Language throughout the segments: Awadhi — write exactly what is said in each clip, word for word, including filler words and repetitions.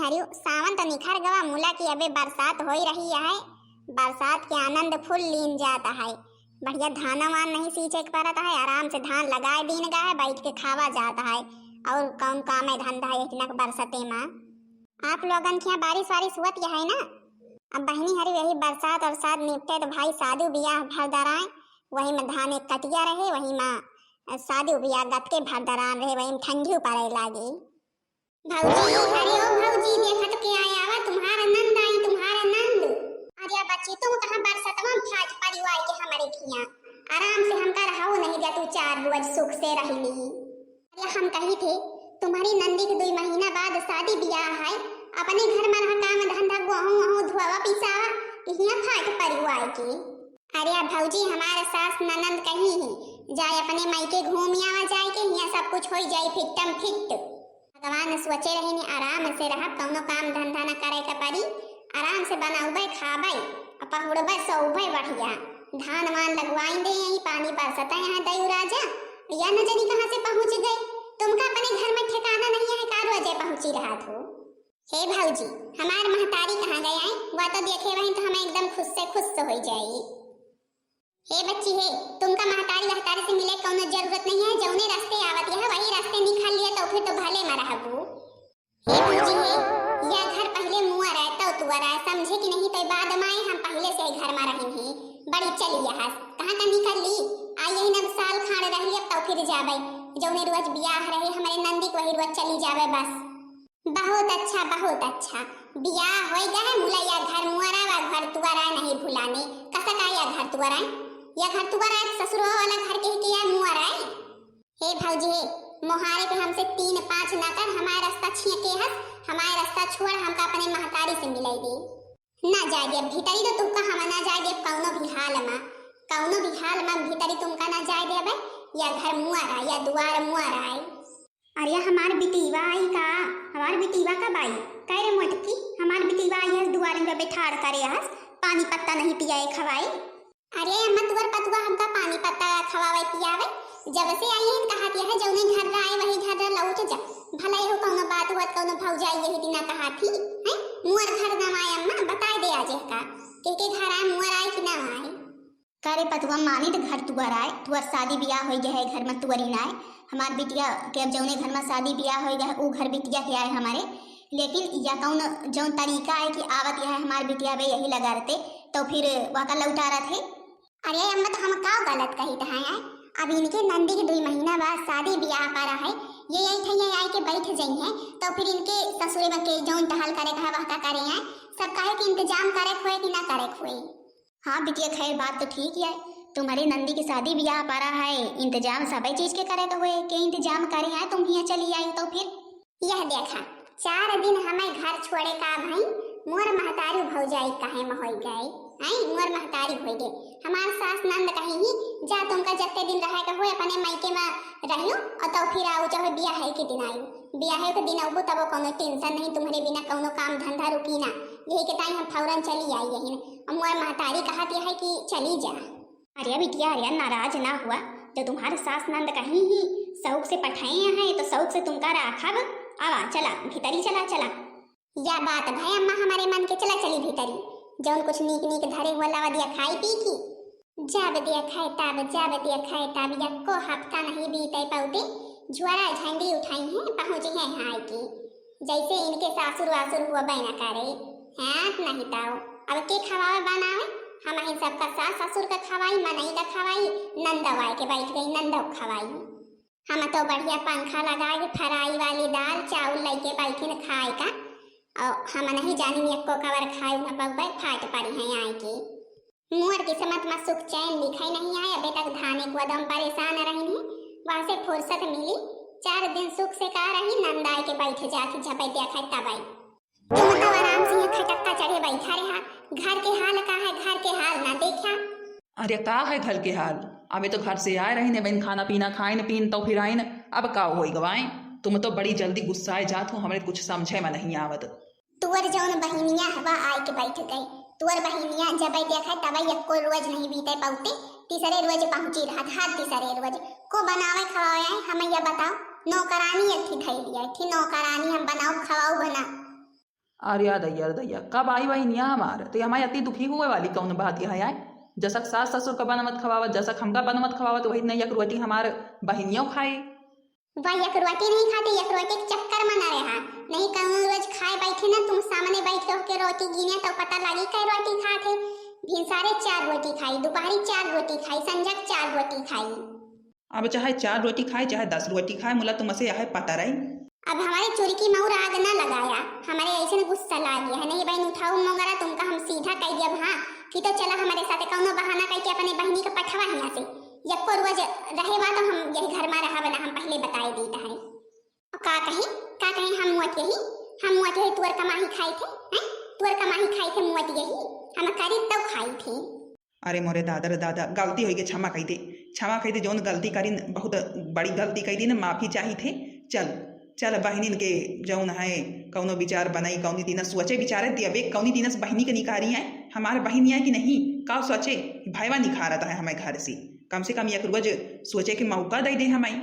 अरे, सावन तो निखर गवा मुला कि अबे बरसात होई रही है, बरसात के आनंद full लीन जात है। बढ़िया धान वान नहीं सींचे के पड़त है, आराम से धान लगाए दीन गा है, बैठ के खावा जात है। और कौन काम है धंधा है इतना के बरसते में? आप लोगन के यहाँ बारिश वारिश हुअत है ना? अब बहिनी हरी यही बरसात और साथ निपटे तो भाई शादी ब्याह भर दराए, वही में धान एक कटिया रहे, वही में शादी ब्याह गत के भर दरान रहे, वही में ठंडियो पड़े लागी। भौजी, अरे ओ भौजी, देखत के आया वा, तुम्हारा नंद आई, तुम्हारा नंद। अरे बच्ची, तुम कहाँ बरसतवा में फाट परिवार के हमारे खिया? आराम से हमका रहो नहीं जा, तू चार रोज सुख से रह ली। अरे हम कही थे, तुम्हारी नंदी के दुई महीना बाद शादी ब्याह है, अपने घर में रहा काम धंधा, गोहूँ वहूँ धोवा पिसावा, कि हियाँ फाट परिवार के। अरे भौजी, हमार सास ननद कही ही, जाए अपने मायके घूम आवा जाए के, हियाँ सब कुछ होई जाई फिट्टम फिट। भगवान सोचे रहे ने आराम से रहब, कौनो काम धंधा न करे के पड़ी, आराम से बनाउबे खाबे, आ पहुड़बे सौबे बढ़िया। धान वान लगवाइन दे, यही पानी बरसत है यहाँ दयू राजा, या न जानी कहाँ से पहुँच गए। तुमका अपने घर में ठिकाना नहीं है, का रोजे पहुँची रहत हो? हे भौजी, हमार महतारी कहाँ गए आए? वह तो देखे वहीं तो हमें एकदम खुश से खुश होई जाई। हे बच्ची हे, तुमका महतारी वहतारी से मिले कौनो जरूरत नहीं है, जौने रास्ते आवत यह वही रास्ते निकल लिए तो फिर तो भले में रहबू। हे भौजी हे, यह घर पहिले मुआ रहे तौ तुआ रहे, समझे कि नहीं? तो बाद में आए, हम पहिले से ही घर में रही ही, बड़ी चली यह कहाँ का निकल ली। आई यही न साल खाड़ रही, अब तो फिर जाबे, जौने रोज ब्याह रहे हमारे नंदी के वही रोज चली जाबे बस। बहुत अच्छा, बहुत अच्छा। बियाह होई गए, मुला या घर मुअरा वा घर तुअरा नहीं भुलाने। कसा का या घर तुअरा? या घर तुअरा ससुरवा वाला घर के ही के या मुअरा? हे भौजी हे, मोहारे पे हमसे तीन पाँच ना कर, हमारे रास्ता छिए के हस, हमारे रास्ता छोड़, हमका अपने महतारी से मिलाई दे। ना जाए देब भीतरी तो तुमका हम ना जाए देब कौनो भी हाल मा, कौनो भी हाल मा भीतरी तुमका ना जाए देबे। या घर मुअरा, या दुआर मुअरा है। अरे हमार बिटीवा आई का? हमार बिटीवा कब आई? कह रे मोटकी, हमार बिटीवा आई हस दुआरे पे बैठाड़ करे हस, पानी पत्ता नहीं पियाए खवाए। अरे अम्मा, तुअर पतुआ हमका पानी पत्ता खवावे पियावे, जब से आई है कहा दिया है जौने घर रहा है वही घर रहा लौट जा। भला यहो कौनो बात हुआ कौनो भौजाई यही दिना कहा थी, हैं? मुअर घर ना आए अम्मा, बताए दे आज का के के घर आए, मुअर आए कि ना आए। का रे पतुआ, मानी त घर तुअर आए, तुअर शादी बियाह होई गए है, घर में तुअरी ना आए। हमार बिटिया के अब जौने घर में शादी बियाह होई गए है, ऊ घर बिटिया के आए हमारे। लेकिन या कौन जौन तरीका है कि आवत यह हमार बिटिया बे यही लगा रहते, तो फिर वाका लौटा रहत है। अरे अम्मा, तो हम का गलत कही त हैं? अब इनके नंदी के दुई महीना बाद शादी बियाह पड़ा है, ये यही थे ये आई के बैठ जाई हैं, तो फिर इनके ससुरे में के जौन टहल करे का है वह का करे हैं, सब काहे के इंतजाम करे खोए कि ना करे खोए। हाँ बिटिया, खैर बात तो ठीक है, तुम्हारे नंदी की शादी बियाह पड़ा है, इंतजाम सबे चीज के करे के हुए, के इंतजाम करे हैं, तुम हियाँ चली आई तो फिर। यह देखा, चार दिन हमें घर छोड़े का भाई, मोर महतारी भौजाई काहे में होई गए, आई मोर महतारी होई गए। हमार सास नंद कही ही, जा तुमका जत्ते दिन रहे का होए अपने मायके में रहियो, और तो फिर आओ चाहे बियाहे के दिन आई, बियाहे के दिन आबू तब कोनो टेंशन नहीं, तुम्हारे बिना कोनो काम धंधा रुकी ना, यही के ताई हम फौरन चली आई यही। और मोर महतारी कहत यह है कि चली जा। अरे बिटिया, अरे नाराज ना हुआ, जो तुम्हारे सास नंद कहीं ही शौक से पठाए हैं तो शौक से तुमका राखब। आवा चला भीतरी चला चला। या बात भय अम्मा हमारे मन के, चला चली भीतरी, जौन कुछ नीक नीक धरे हुआ लावा दिया खाई पी की। जब दिया खाए तब, जब दिया खाए तब, यक्को हफ्ता नहीं बीते पौते, झुआरा झंडी उठाई हैं, पहुँची हैं हाय की। जैसे इनके सासुर वासुर हुआ बैना करे, हैं नहीं ताओ। अब के खवावे बनावे? हम ही सबका सास ससुर का खवाई, मनई का खवाई, नंदवाए के बैठ गई, नंदव खवाई। हम तो बढ़िया पंखा लगा के फ्राई वाली दाल चाउर लइके बैठिन खाए का, और हम नहीं जानी एको कवर खाए न पउबे, फाट पड़ी हैं आए के। मोर किस्मत में सुख चैन लिखे नहीं आए, अबे तक धाने को दम परेशान रही नहीं, वहाँ से फुर्सत मिली, चार दिन सुख से का रही, नंदाए के बैठ जाती झपे देखा तबई। तुम तो आराम से यहाँ खटक्का चढ़े बैठा रहा। घर के हाल का है, घर के हाल ना देखा। अरे का है घर के हाल? अबे तो घर से आए रही ने बहन, खाना पीना खाइन पीन तो फिर आइन। अब का होई गवाए? तुम तो बड़ी जल्दी गुस्साए जात हो, हमरे कुछ समझे में नहीं आवत। तुअर जौन बहिनिया हवा आए के बैठ गई। तुअर बहिनिया जब देखा तब एको रोज नहीं बीते पौते, तीसरे रोज पहुंची रहा, हर तीसरे रोज को बनावे खवावे आए। हम यह बताओ, नौकरानी एक थी धई लिया थी, नौकरानी हम बनाओ खवाओ बना। अरे यार दैया, अरे दैया, कब आई बहिनिया हमार? तो ये हमारी अति दुखी हुए वाली कौन बात यह है? जसक सास ससुर का बनवत खवावत, जसक हमका बनवत खवावत, वही नहीं एक रोटी हमार बहिनियों खाए। वह एक रोटी नहीं खाते, एक रोटी के चक्कर में ना रहा। नहीं कहूँ रोज खाए बैठे ना, तुम सामने बैठ के ओके रोटी गिने तो पता लागी कै रोटी खात है। भिनसारे चार रोटी खाई, दोपहरी चार रोटी खाई, संझक चार रोटी खाई। अब चाहे चार रोटी खाए, चाहे दस रोटी खाए, मुला तुमसे यह पता रही। अब हमारे चुरकी मऊर आग ना लगाया, हमारे ऐसे न गुस्सा लाग गया है। नहीं बहन, उठाऊ मोगरा, तुमका हम सीधा कह दिया, हाँ कि तो चला हमारे साथ कौनो बहाना करके अपने बहनी का पठवा हियाँ से। यक्को रोज रहे बा तो हम यही घर में रहा बना, हम पहले बताए दीत है। का कही, का कही, हम मुअत यही, हम मुअत यही तुअर कमाही खाई थे, हैं? तुअर कमाही खाई थे मुअत यही, हम करी तब खाई थे। अरे मोरे दादा रे दादा, गलती होई के क्षमा कई दे, क्षमा कई दे, जौन गलती करीन, बहुत बड़ी गलती कई दीन, माफी चाही थे। चल, चल बहिनिन के जौन है कौनो विचार बनाई, कौनी दिनस सोचे विचारे दिया बे, कौनी दिनस बहिनी के निकारी है, हमार बहिनी है कि नहीं, का सोचे, भयवा निखारत है हमें घर से, कम से कम एक रोज सोचे के मौका दे दे हमें।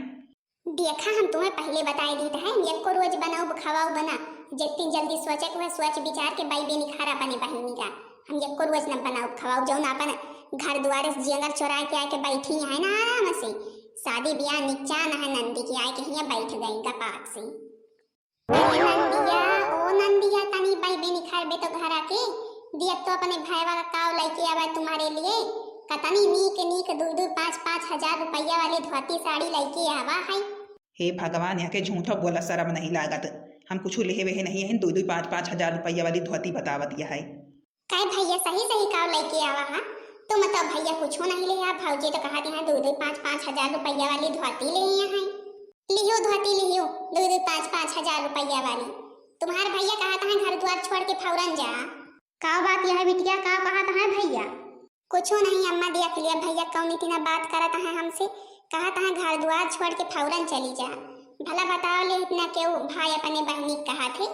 देखा, हम तुम्हें पहले बताए दीत है, हम यक्को रोज बनाउब खवाउब ना, जितनी जल्दी सोचे को है, सोच विचार के बाई बेनिखार अपने बहिनी का। हम यक्को रोज न बनाउब खवाउब, जौन अपन घर दुआरे से जेंगर चोराए के आए के बैठी है ना आराम से। शादी ब्याह निचान है, नंदी के आए के हियाँ बैठ गई गपाक से। अरे नंदिया, ओ नंदिया, तनी बाई बेनिखार बे तो घर आके, दिया तो अपने भाईवा का काव लइके आवा तुम्हारे लिए। कतनी नीक नीक दुई दुई पाँच पाँच हजार रुपया वाली धोती साड़ी लइके आवा है। हे भगवान, यहाँ के झूठो बोला, शर्म नहीं लागत। हम कुछ लेहे वेहे नहीं है, दुई दुई पाँच पाँच हजार रुपया वाली धोती बतावत यह है। काहे भैया, सही सही काव लइके आवा हा? तुम तो भैया कुछो नहीं ले आ, भौजी तो कहत यहाँ दुई दुई पाँच पाँच हजार रुपया वाली धोती ले यहाँ है। लियो धोती लियो, दुई दुई पाँच पाँच हजार रुपया वाली। तुम्हार भैया कहत हैं घर द्वार छोड़ के फौरन जा। का बात यह है बिटिया, का कहत हैं भैया? कुछो नहीं अम्मा, देख लिया भैया कौनी तिना बात करत हैं हमसे, कहत हैं घर द्वार छोड़ के फौरन चली जा। भला बताओ ले इतना केहू भाई अपने बहनी के कहत है?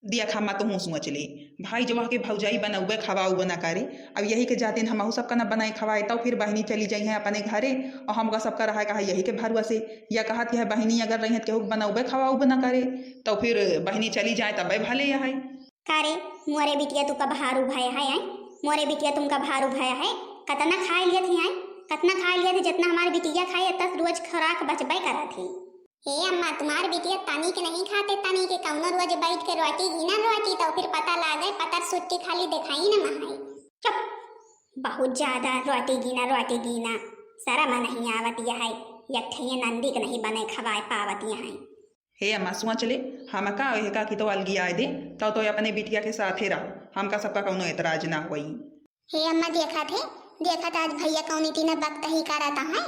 देख अम्मा, तोहूँ सोच ले, भाई जो वहाँ के भौजाई बनउबे खवाउबे ना करे, अब यही के जातिन हमहू सबका न बनाए खवाए, तब फिर बहिनी चली जाई है अपने घरे, और हमका सबका रहा कहा यही के भरुआ से, या कहत यह बहिनी अगर रही है केहू के बनउबे खवाउबे ना करे, तो फिर बहिनी चली जाए तबे भले यह है। का रे, मोरे बिटिया तू का भारू भय है, हैं? मोरे बिटिया तुमका भारू भय है? कतना खाए लिया थी, हैं? कतना खाए लिया थी, जितना हमारे बिटिया खाए, इतना रोज खुराक बचबे करा थी। हे अम्मा, तुम्हार बिटिया तनी के नहीं खाते, तनी के कौनो रोज बैठ के रोटी गिना रोटी, तो फिर पता लागे, पतर सुट्टी खाली दिखाई न महाई। चुप, बहुत ज्यादा रोटी गिना, रोटी गिना, शर्म नहीं आवत यह है, यक ठे ये नंदी के नहीं बने खवाए पावत यह है। हे अम्मा, सोच ले, हमका ओहे का कि तो अलगियाए दे, तौ तो अपने बिटिया के साथे रहो, हमका सबका कौनो एतराज ना होई। हे अम्मा, देखत है, देखत आज भैया कौनी तीना बकतही करत हैं।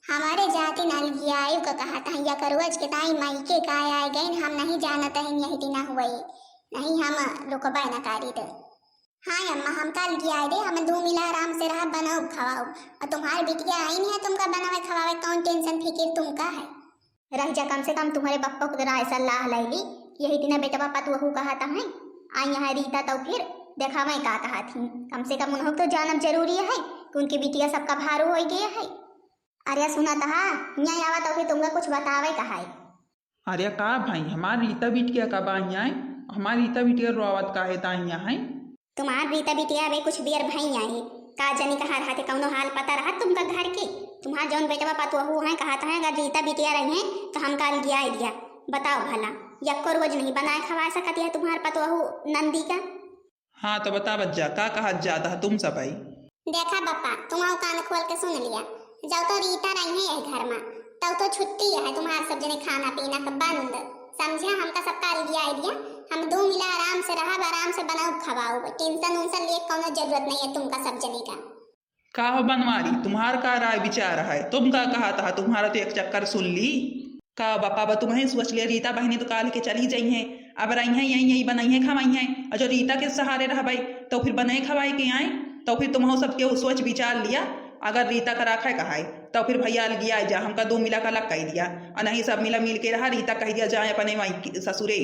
हमारे जातिन अलगियाए का कहत हैं, या करुअज के ताई माई के काय आए गइन, हम नहीं जानत हैं यही तीना हुए, नहीं हम रुकबे न करी दे। हाँ अम्मा, हमका अलगियाए दे, हम दू मिला आराम से रहा, बनाओ खवाओ, और तुम्हारे बिटिया आई नहीं है तुमका बनावे खवावे, कौन tension फिकिर तुमका है? रह जा, कम से कम तुम्हारे बप्पो के राय सलाह ले ली। यही दिना बेटवा पतुहू कहत हैं, आई यहाँ रीता तो फिर देखावे का कहत ही। कम से कम उन्हों तो जानब जरूरी है कि उनकी बिटिया सबका भारू होई गया है। अरे सुनत हा, यहाँ आवा तो फिर तुमका कुछ बतावे का है। अरे का भाई, हमार रीता बिटिया का बा यहाँ है? हमार रीता बिटिया रोवत का है ता यहाँ है? तुम्हार रीता बिटिया अबे कुछ देर भई आई, का जनी कहाँ रहते, कौनो हाल पता रहा तुमका घर के? तुम्हार जौन बेटवा पतोहू हैं कहत हैं, अगर रीता बिटिया रही हैं तो हमका अलगिया दिया। बताओ भला, यक्को रोज नहीं बनाए खवाए सकत है तुम्हार पतोहू नंदी का? हाँ तो बतावत जा, का कहत जात है तुम सब आई? देखा बप्पा, तुम आओ कान खोल के सुन लिया, जब तो रीता रही है यही घर में, तब तो छुट्टी है तुम्हार सब जने खाना पीना का बंद, समझा? हमका सबका अलगिया दिया, हम दो मिला आराम से रहब, आराम से बनाओ खवाओ, tension उनसन लिए कौनो जरूरत नहीं है तुमका सब जने का। का हो बनवारी, तुम्हार का राय विचार है? तुम का कहत हा? तुम्हारा तो एक चक्कर सुन ली। का बापा बा, तुम्हें सोच लिया, रीता बहिनी तो काल के चली जाई हैं, अब रही हैं यहीं, यहीं बनाई हैं खवाई हैं, और जो रीता के सहारे रहबे तो फिर बनाए खवाए के आए, तो फिर तुमहू सबके उ सोच विचार लिया। अगर रीता का राखे का है तो फिर भैया अलगिया जा, हमका दो मिला का अलग कह दिया, और नहीं सब मिला मिल के रहा, रीता कह दिया जाए अपने माई के ससुरे।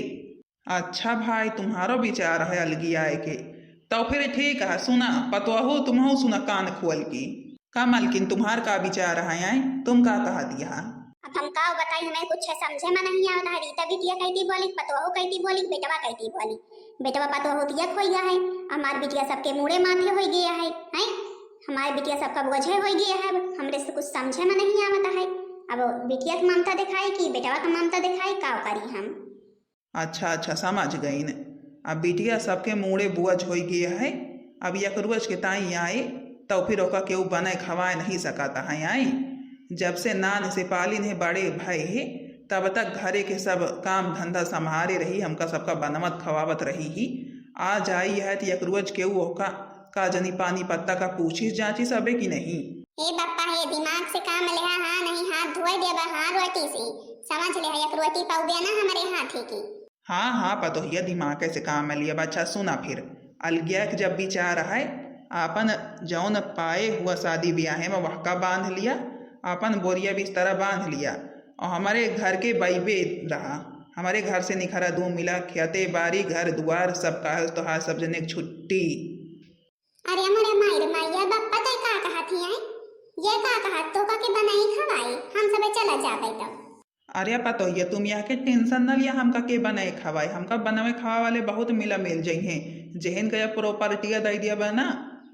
अच्छा भाई, तुम्हारो विचार है अलगियाए के, तो फिर ठीक है। सुना पतोहू, तुमहू सुना कान खोल के। का मलकिन, तुम्हार का विचार है, आए? तुम का कहत हा? अब हम का बताई, हमें कुछ समझे में नहीं आवत है। रीता बिटिया कहती बोली, पतोहू कहती बोली, बेटवा कहती बोली। बेटवा पतोहुतिया होई गया है, हमार बिटिया सबके मूड़े माथे होई गया है, हैं? हमार बिटिया सबका बोझे होई गया है, अब हमरे से कुछ समझे में नहीं आवत है। अब बिटिया के ममता दिखाई कि बेटवा के ममता दिखाई, का करी हम? अच्छा, अच्छा, समझ गईन। अब बिटिया सबके मूड़े बोझ होई गया है, अब एक रोज के ताई आए, तो फिर ओका केहू बनाए खवाए नहीं सकता है। आई, जब से नान से पालिन है, बड़े भय है, तब तक घरे के सब काम धंधा संभारे रही, हमका सबका बनवत खवावत रही ही। आ जाई है तो एक रोज केहू ओका का जनी पानी पत्ता का पूछिस जाँचिस अबे कि नहीं। हे बप्पा, हे दिमाग से काम लेहा, हाँ नहीं हाथ धोए देबा, हाँ रोटी से। समझ लेहा, एक रोटी पउबे ना हमरे हाथे की। हाँ, हाँ, पतोहिया दिमाग से काम लिया। अच्छा सुना फिर, अलगिया के जब विचार है, आपन जौन पाए हुआ शादी ब्याहे में वहका बांध लिया, आपन बोरिया बिस्तरा बांध लिया, और हमारे घर के बैबे रहा, हमारे घर से निखरा दू मिला, खेते बारी घर दुआर सब काहे तोहार सब जने के छुट्टी। अरे मोरे माई रे माई, ये बप्पा तो का कहत ही हैं? ये का कहत, तोका के बनाई खवाई, हम सबे चला जाबे तब। अरे पतोहिया, तुम यह के tension न लिया, हमका के बनाए खवाए, हमका बनावे खवाए वाले बहुत मिला मिल जइहें। जेहन गया प्रॉपर्टिया दे दिया बा ना,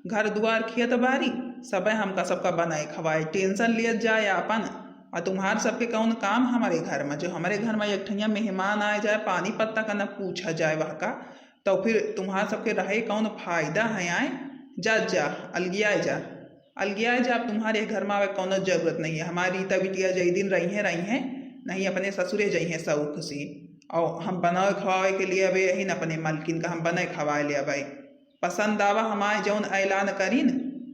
घर दुआर खेत बारी, सबे हमका सबका बनाए खवाए, tension लिया जाए आपन। और तुम्हार सबके कौन काम हमारे घर में, जो हमारे घर में एक ठैया मेहमान आए जाए, पानी पत्ता का न पूछा जाए वह का, तो फिर तुम्हार सबके रहे कौन फायदा है? आए जा, जा, अलगियाए जा। अलगियाए जा, अब तुम्हारे घर में आवे कौनो जरूरत नहीं है। हमारी रीता बिटिया जई दिन रही हैं, रही हैं, नहीं अपने ससुरे जई हैं शौक से। और हम बनावे खवावे के लिए अबे यही न अपने मालकिन का हम बनाए खवाए ले अबे। पसंद आवा हमारे जौन ऐलान करीन,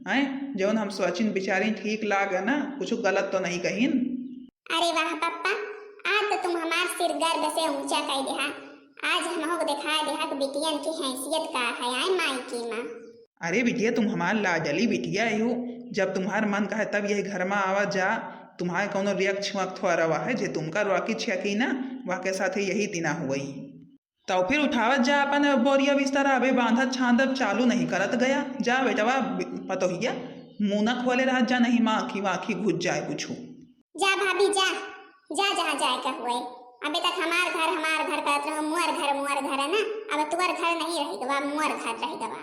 हैं, जौन हम सोचिन विचारिन ठीक लागे ना, कुछ गलत तो नहीं कहीन। अरे वाह पप्पा, आज तो तुम हमार सिर गर्व से ऊंचा कर दिहा। आज हमहू को दिखा दिहा कि बिटियन की हैसियत का है, आए माई की माँ। अरे बिटिया, तुम हमार लाडली बिटिया हो, जब तुम्हार मन कहे तब यही घर में आवा जा। तुम्हारे कौनो रियक छुअक थोड़ा रवा है, जे तुमका रोकी छियकी ना, वह के साथे यही तिना हुई। तो फिर उठावत जा अपन बोरिया बिस्तर, अबे बांधत छांदब चालू नहीं करत गया। जा बेटवा, पतोहिया, मुंह न खोले रहत जा, नहीं माँ आँखी वाँखी घुस जाए कुछ। जा भाभी जा, जा जहाँ जाए का हुए। अबे तक हमार घर हमार घर करत रहो, मुअर घर मुअर घर है ना, अब तुअर घर नहीं रही गवा, मुअर घर रही गवा।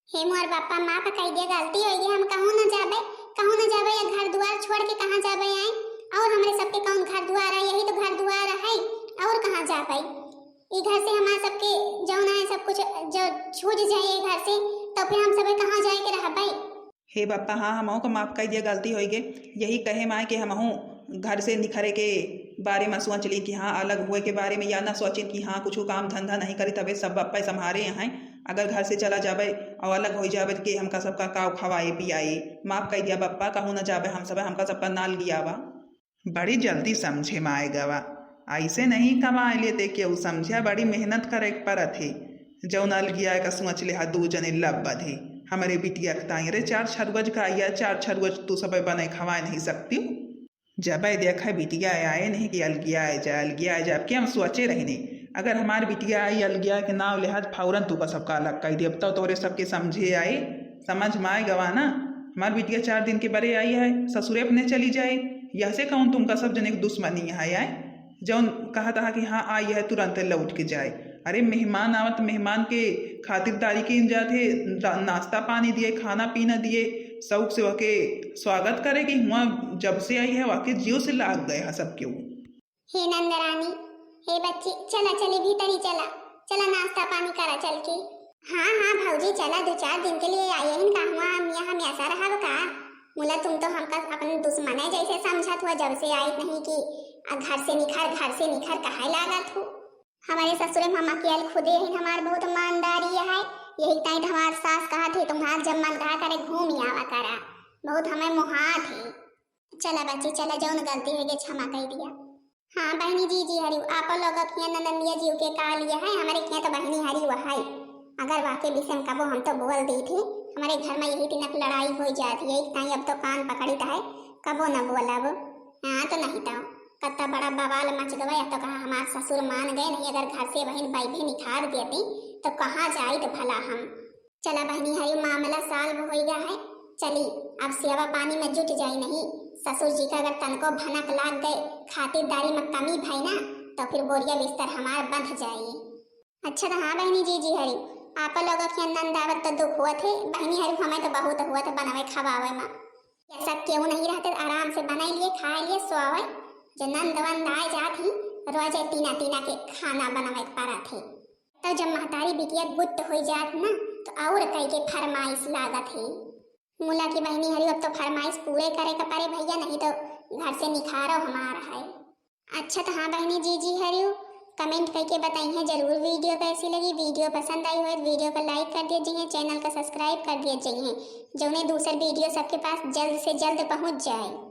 हे मोर बापा, माफ कई दे, गलती होई गई, हम कहूँ न जाबे, कहूँ न जाबे, ये घर दुआर छोड़ के कहाँ जाबे आए? और हमरे सबके कौन घर दुआर है, यही तो घर दुआर है, और कहाँ जाबे? ई घर से हमार सबके जौन है सब कुछ जो छूट जाए ये घर से, तो फिर हम सबे कहाँ जाए के रहबे? हे बापा, हाँ, हमहू को माफ कई दिया, गलती होई गई। यही कहे माए कि हमहू घर से निखरे के बारे में सोच ली कि हाँ, अलग हुए के बारे में, या ना सोचिन कि हाँ, कुछ काम धंधा नहीं करी, तबे सब बापा संभारे यहाँ। अगर घर से चला जाबे और अलग हो जाबे तो के हमका सबका काव खवाए पियाए? माफ कई दिया बापा, कहूँ ना जाबे हम सब, हमका सबका नाल गिया बा। बड़ी जल्दी समझे माए गवा, ऐसे नहीं कमाए लेते केहू, समझा, बड़ी मेहनत करे के परत है। जौन अलगिया का सोच ले हा दू जने लब बधे, हमरे बिटिया के ताई रे चार छरुअज का या चार छरुअज तू सब बने खवाए नहीं सकती हो। जब देखे बिटिया आए नहीं कि अलगिया आए जा, अलगिया आए जा, अब के हम सोचे रहने, अगर हमार बिटिया आई अलगिया के नाव लेहा तो फौरन तू का सबका अलग कई देब, तो तोरे सबके समझे आए, समझ में आए गवा ना। हमार बिटिया चार दिन के बरे आई है, ससुरे अपने चली जाए, यह से कौन तुमका सब जने के दुश्मनी है आए? जौन कहत हा कि हाँ आई है, तुरंत लौट के जाए। अरे मेहमान आवत, मेहमान के खातिरदारी कीन जात है, रा-, नाश्ता पानी दिए, खाना पीना दिए, शौक से वके स्वागत करे कि हुआ जब से आई है वके जियो से लाग गए है सबके वो। हे नंदरानी, हे बच्ची, चला चली भीतरी चला, चला नाश्ता पानी करा चल के। हाँ हाँ भौजी, चला, दो चार दिन के लिए आई है इनका हुआ, हम यहाँ हमेशा रहब का? मुला तुम तो हमका अपने दुश्मने जैसे समझत हुआ, जब से आई नहीं कि आ घर से निखर, घर से निखर कहे लागत हो। हमारे ससुरे मामा के आयल खुदे ही हमार बहुत ईमानदारी है, यही ताई तो हमार सास कहा थे तुम्हार जब मन कहा करे घूम आवा करा, बहुत हमें मोहात है। चला बच्ची चला, जौन गलती हो गई क्षमा कर दिया। हाँ बहनी जी, जी हरियो, आप लोग के यहाँ ननदिया जी के का लिया है, हमारे के यहाँ तो बहनी हरियो है। अगर वाकई विषय में कबो हम तो बोल दी थी, हमारे घर में यही तिनक लड़ाई हो जाती है, ताई अब तो कान पकड़ी है, कबो न बोलब। हाँ तो नहीं तो कत्ता बड़ा बवाल मच गवा, या तो कहा हमार ससुर मान गए, नहीं अगर घर से बहन बैठे निखार देती तो कहाँ जाइत भला हम। चला बहनी, हरी मामला solve होई गया है। चली, अब सेवा पानी में जुट जाई नहीं। ससुर जी का अगर तनको भनक लाग गए, खातिरदारी में कमी भई ना, तो फिर बोरिया बिस्तर हमार बंध जाई। अच्छा त हाँ बहिनी, जीजी हरिउ, आप लोग के नंद आवत त दुख हुवत है, बहिनी हरिउ हमें त बहुत हुवत है बनावे खवावे मा। या सब केहू नहीं रहते त आराम से बनाई लिए, खाए लिए, सोवे। जो नंद वंद आए जात ही, रोजे तीना तीना के खाना बनावे के पड़त है। तो जब महतारी बिटिया गुप्त हो जात ना, तो और कई के फरमाइश लागत है। मुला की बहिनी हरिउ, अब तो फरमाइश पूरे करे के पड़े भैया, नहीं तो घर से निखारो हमार है। अच्छा त हाँ बहिनी, जीजी हरिउ comment करके बताइए जरूर video कैसी लगी। Video पसंद आई हो तो video को like कर दिए जाइए, channel का subscribe कर दिए जाइए, जौने दूसर video सबके पास जल्द से जल्द पहुँच जाए।